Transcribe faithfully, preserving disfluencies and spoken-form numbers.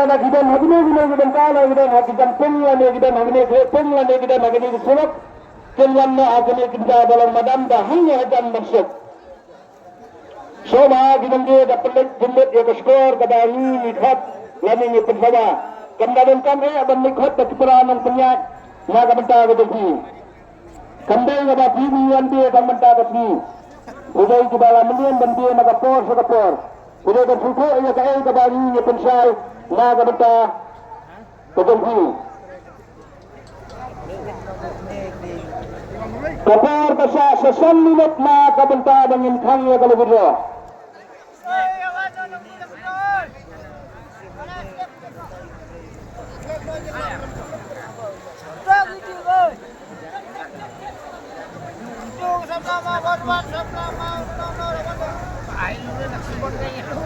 Na ki don ha kine kine ki bynta, na ki don ha ki jam pung lane ki don ha kine ki pung lane ki don ha kine ki surok. Kin wan na ha kine ki bynta ba long madan ba hangne hajan ban suk. Shuwa ba ki nongdie da pynleit jingmut ïa ka shkor kaba ngi ngi khot lane ngi pynsawa. Kam da donkam eh ban leit khot da ki para nongpynïaid na ka bynta ka jong phi. Kam dei kaba phi ngi wan die tang mynta ka sngi. Phi dei kiba la mlien ban die na ka por sha ka por. Phi dei ban sngewthuh ïa kaei kaba ngi ngi pynshai na ka bynta ka jong phi. Ka por ka shah sha san minit na ka bynta ba ngin khang ïa ka lucky draw.